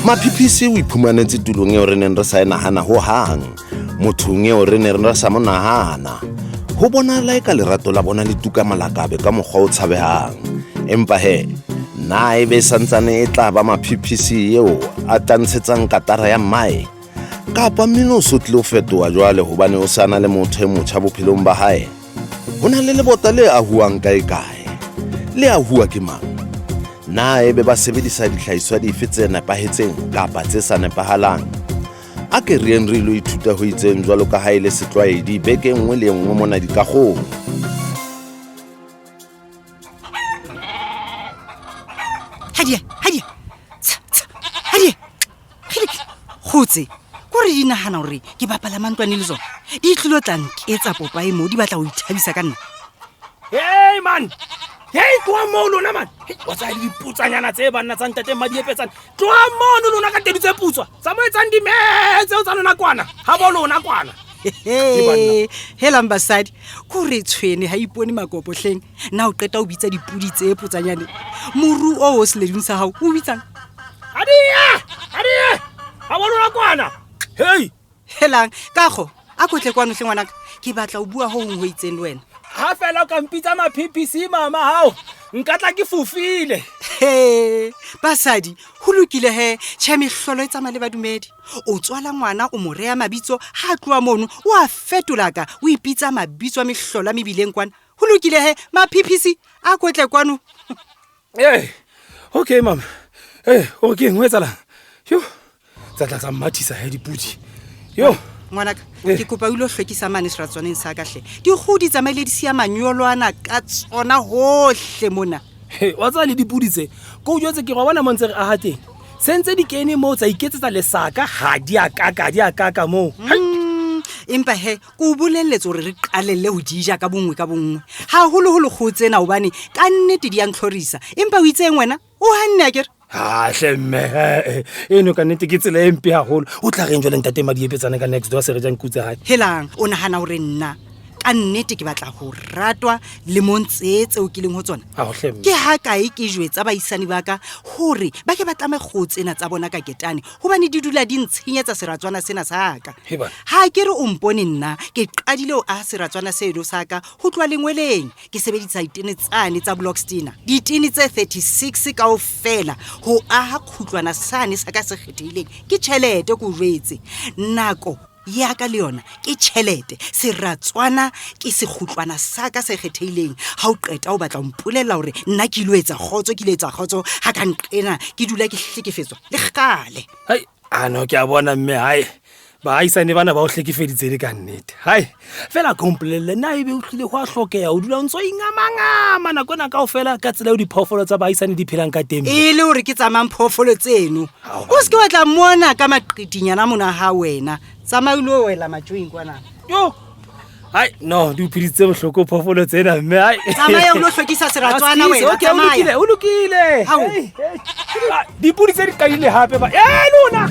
Maphiphisi o iphumanetse tulong eo re neng re sa e nahana ho hang, mothong eo re neng re sa mo nahana. Ho bonahala eka lerato la bona le tuka malakabe ka mokgwa o tshabehang. Empa he, na ebe e santsane e tla ba Maphiphisi eo a tantshetsang katara ya mmae? Kapa mmino o so tlile ho fetoha jwale hobane o sa na le motho e motjha bophelong ba hae? Ho na le lebota le ahuwang kae-kae. Le ahuwa ke mang? Na ebe ba sebedisa dihlahiswa dife tse nepahetseng kapa tse sa nepahalang? A ke re yeng re ilo ithuta ho itseng jwalo ka ha e le setlwaedi beke e nngwe le e nngwe mona dikagong. Hadia, hadia. Tsha, tsha, hadia. Kgele, kgotse. Ko re di nagana gore ke bapala mantlwane le tsona. Di tlilo tla nketsa popae mo di batla go ithabisa ka nna. Hey man! Hey tloha moo lona man! Hey, wa tsaya le diputsanyana tse banna tsa ntate Mmadiepetsane. Tloha mono lona ka tedu tse putswa. Tsa mo etsang dimee tseo tsa lona kwana. Ha bo lona kwana. He, helang basadi, ko re tshwene ha ipone makopo hleng. Na o qeta o bitsa dipudi tse potsanyane? Moru o o seledung sa hao o bitsang? Adia! Adia! Ha bo lona kwana. Hey! Helang, kago, a kotle kwano hle ngwanaka. Ke batla o bua ho hong ho itseng le wena. Ha fela o ka mpitsa maphiphisi mama hao, nka tla ke fofile. He, basadi, ho lokile he, tjhe mehlolo e tsamaya le badumedi. O tswala ngwana o mo reha mabitso, ha a tloha mono o a fetola ka, o ipitsa mabitso a mehlolo a mebileng kwana. Ho lokile he, maphiphisi, a kotle kwano. Hey, okay mama. Hey, o re ke eng ho etsahalang? Yo, tsa tla tsa mmathisa he dipudi. Yo. Ngwanaka, Eh. ke kopa o ilo hlwekisa mane seratswaneng sa ka hle. Dikgoho di tsamaile di siya manyolwana ka tsona hohle mona. He, wa tseba le dipudi tse ko o jwetse ke re wa bona mo ntse re aha teng se ntse di kene moo tsa iketsetsa lesaka ga di a kaka di a kaka moo Hai! Empa he ko o boleletse gore re qalelle go di ja ka bongwe ka bongwe gaholoholo kgoho tsena gobane ka nnete di a ntlhorisa empa o itseng wena o ganne a kere ahle mme eh, eno ka nnete ke tsela e mpe haholo o tla reng jwale ntate madiepetsane ka next door se re jang kutse gae helang o nagana gore nna ka nnete ke batla go ratwa lemong tse tseo ke leng go tsona Aohle mme. ke ha kae ke jwetsa baisane ba ka gore ba ke ba tlame kgoho tsena tsa bona ka ketane gobane di dula di ntshenyetsa seratswana sena sa ka He bana. ha ke re o mpone nna ke qadile ho aha seratswana seno sa ka go tloha lengweleng ke sebedisa ditene tsane tsa blockstina ditene tse 36 kaofela ho aha kgutlwana sane sa ka se kgethehileng ke tjhelete ko jwetse nako ya ka le yona ke tjhelete seratswana ke sekgutlwana sa ka se kgethehileng ha o qeta o batla ho mpolelela hore nna ke ilo etsa kgotso ke ilo etsa kgotso ha ka nqena ke dula ke hlekefetswa le kgale Hai, ano ke a bona mme hai baahisane bana ba o hlekefeditse le ka nnete hai fela ka ompolelele na ebe o tlile go a hlokeya o dula o ntse o ingamangama nako ena kao fela ka tsela eo diphoofolo tsa baahisane di phelang ka teng e le gore ke tsamayng phoofolo tseno Hao, o se ke wa tla mona ka maqitinyana mona ga wena tsamaya o ilo wela matjoing kwana yo hai no di o pheditse bohloko phoofolo tsena mme hai Tsamaya o lo hlwekisa seratswana wena, okay, o tsamaya. lokile o lokile Hao. Hey, hey. Ah, dipodi tse di qadile hape ba e lona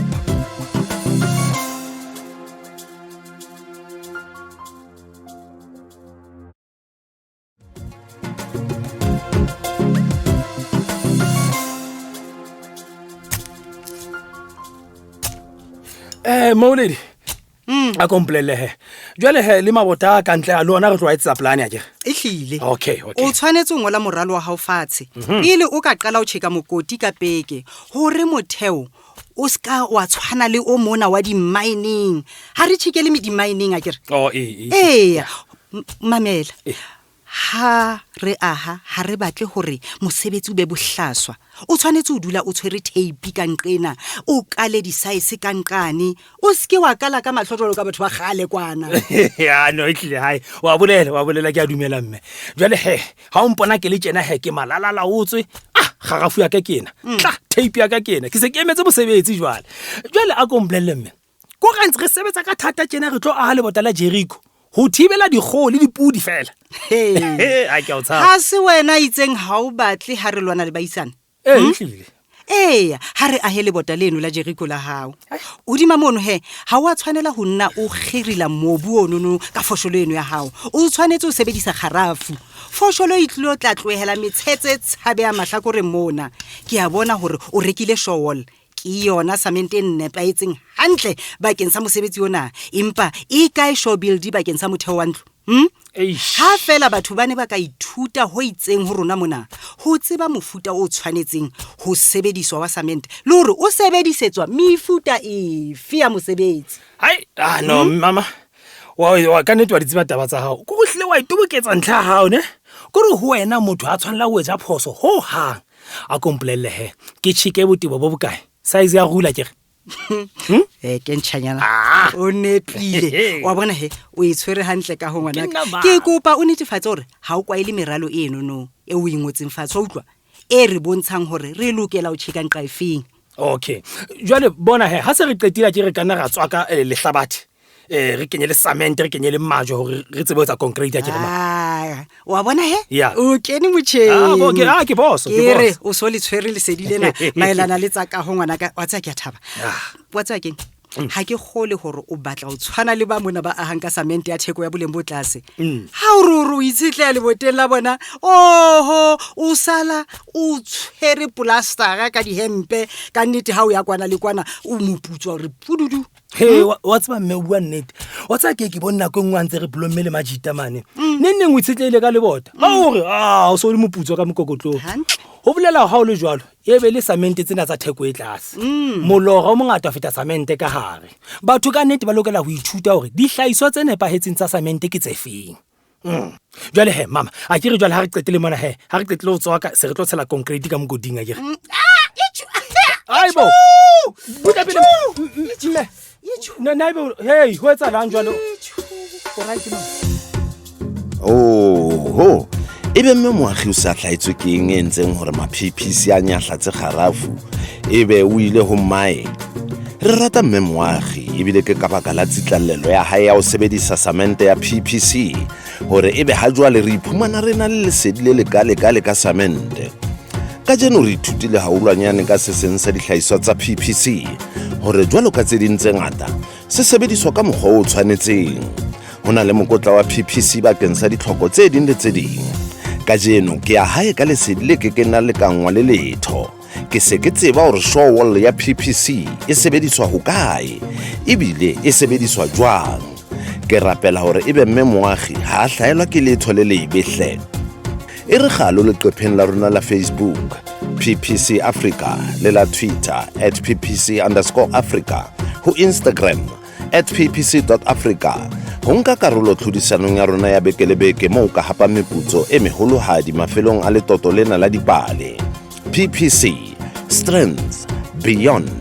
Eh Maoledi a kompolelle he jwale he le mabota a ka ntle a le ona re tlo a etsetsa polane akere ehlile okay okay o tshwanetse o ngola moralo wa hao fatshe pele o ka qala o tjheka mokoti ka peke hore motheo o ska wa tshwana le o mona wa di-mining ha re tjhekele me di-mining akere oh ee eya mamela Eh. Ha re aha ha re batle hore mosebetsi o be bohlaswa o tshwanetse o dula o tshwere tape ka nqena o kale di-size ka nqane o seke wa kala ka mahlo jwalo ka batho ba kgale kwana ya no e tlile hae wa bolela wa bolela ke a dumela mme jwale he ha o mpona ke le tjena he ke malalala o tswe ah garafu ya ka ke ena tla tape ya ka ke ena ke se ke emetse mosebetsi jwale jwale a ko mpolelle mme ko re ntse re sebetsa ka thata tjena re tlo aha lebota la Jericho ho thibela dikgoho le dipudi fela Hey. Ha ke a o tshaba ha se wena itseng ha o batle ha re lwana le baisane ee ehlile Eya, ha re ahe lebota leno la Jeriko la hao. Hodima mono he, ha o a tshwanela ho nna o kgerila mobu onono ka fosholo eno ya hao. O tshwanetse ho sebedisa kgarafu. Fosholo e tlilo tla tlohela metshetse e tshabehang mahlakoreng mona. Ke a bona hore o rekile showall. Ke yona samente e nepahetseng hantle bakeng sa mosebetsi ona. Empa e kae showbuild bakeng sa motheo wa ntlo? Hmm? Eish. Ha feela batho ba ne ba ka ithuta ho itseng ho rona mona, ho tseba mofuta o tshwanetseng ho sebediswa wa samente le hore o sebedisetswa mefuta efe ya mosebetsi. Hai, ah no, mama. Wa wa ka nnete wa di tseba taba tsa hao. Ko hlile wa itoboketsa ntlha ya hao ne. Ko re ho wena motho ha tshwanela ho etsa phoso ho hang. A ko mpolelle he, ke tjheke botebo bo bokae? Size ya rula ke re. Eh, ke ntšhanyana Ah. o nepile wa bona he o e tshwere hantle ka ho ngwanaka Ke nna mang? ke kopa o netefatse gore ga o kwaele meralo enono e o e ngotseng fatshe wa utlwa e re bontshang gore re lokela ho tjheka nqa efeng Okay. Jwale bona he, ha se re qetile ke re ka nna ra tswaka eh, lehlabathe. Eh, re kenye le cement, re kenye le majwe hore re tsebe ho etsa concrete akere ma. Ah, wa bona he Ya. o kene motjheng Ah, bo, ke- ah, ke boso, ke ke re boso. o so le tshwere lesedi lena maelana le tsa kaho ngwanaka wa tseba ke a thaba Ah. wa tseba keng ha ke kgole hore o batla ho tshwana le ba mona ba ahang ka samente ya theko ya boleng bo tlase ha o re ore o itshetleha leboteng la bona oho o sala o tshwere polastara ka dihempe ka nnete ha o ya kwana le kwana o moputswa hore pududu He, wa wa tseba mme o bua nnete. Wa tseba ke ke bone nako e nngwe a ntse re blomme le majita mane. Neng neng o itshetlehile ka lebota. Ha o re ah o so le moputswa ka mokokotlong. Hantle. Ho bolela ha o le jwalo, e be le samente tsena tsa theko e tlase. Molora o mongata ho feta samente ka hare. Batho ka nnete ba lokela ho ithuta hore dihlahiswa tse nepahetseng tsa samente ke tse feng. Jwale he mama, a ke re jwale ha re qetile mona he, ha re qetile ho tswaka se re tlo tshela concrete ka mokoting a ke re. Aibo. Buka pele. Mme. Na na ebe hey, ho etsahalang jwale? O right mama? Oho, ebe mme moagi o sa hlahetswe ke eng e entseng hore ma-PPC a nyahlatse kgarafu ebe o ile ho mmae? Re rata mme moagi ebile ke ka baka la tsitlallelo ya hae ya ho sebedisa samente ya PPC hore ebe ha jwale re iphumana re na le lesedi le lekalekale ka samente. Kajeno re ithutile haholwanyane ka se seng sa dihlahiswa tsa PPC hore jwalo ka tse ding tse ngata se sebediswa ka mokgwa o tshwanetseng. Ho na le mokotla wa PPC bakeng sa ditlhoko tse ding le tse ding. Kajeno ke ya hae ka lesedi le ke keng la lekanngwa le letho. Ke se ke tseba hore showall ya PPC e sebediswa hokae ebile e sebediswa jwang. Ke rapela hore ebe mme moagi ha a hlahelwa ke letho le lebe hle. E re kgalo leqepheng la rona la Facebook PPC Africa le la Twitter at PPC underscore Africa ho Instagram at ppc.africa ho nka karolo tlhodisanong ya rona ya beke le beke moo o ka hapa meputso e meholohadi mafelong a letoto lena la dipale. PPC Strength Beyond.